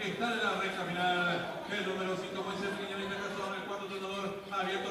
Está en la recta final. El número 5, Moisés Pequeña Ventaja sobre el 4 Tronador. Abierto.